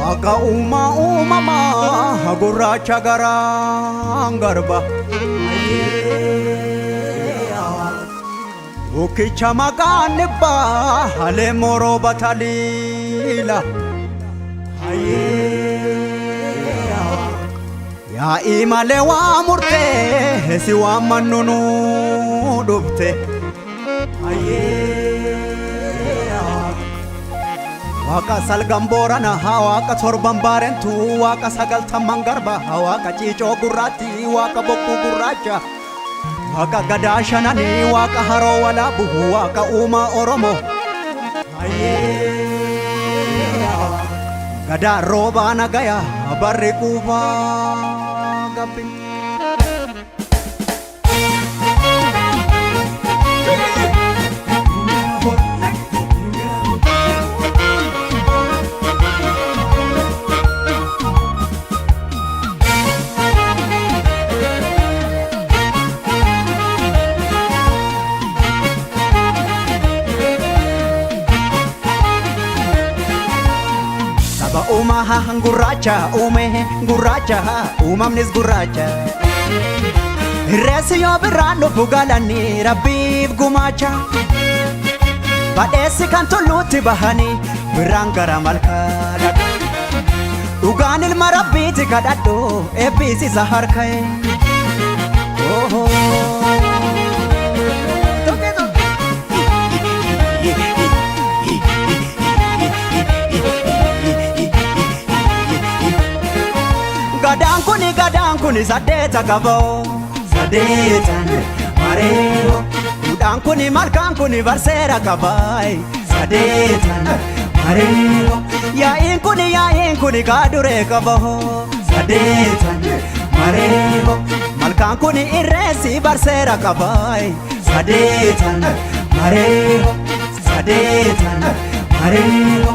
Waaqa uumaa uumamaa gurraacha garaan garba. Bukkicha maqaan dhibbaa halee morooba taliila. Yaa'ii malee waa murtee si waan mannunuu dhufte. Waaqa salgan boorana waaqa torban baarentu waaqa sagaltamman garba waaqa ciicoo gurraatti waaqa bokkuu gurraacha waaqa gadaa shananii waaqa haroo walaabu waaqa uumaa oromoo. Gadaa roobaa nagaya barri quufaa gabbi. Saba uumaa gurraacha uume gurraacha uumamnis gurraacha. Irreessi yoo birraan dhufu galanii rabbiif gumaacha. Badheessi kan tulluutti bahanii birraan gara malkaa dhaqu. Dhugaan ilma rabbiiti kadhadhu eebbiisisa harka'e. Gadaan kuni gadaan kuni saddeeta qaboo. Saddeetan mareeyo. Duudhaan kuni malkaan kuni barseera qabaay. Saddeetan mareeyo. Yaa'iin kuni yaa'iin kuni kaaduree qaboo. Saddeetan mareeyo. Malkaan kuni irreessi barseera qabaay. Saddeetan mareeyo. Saddeetan mareeyo.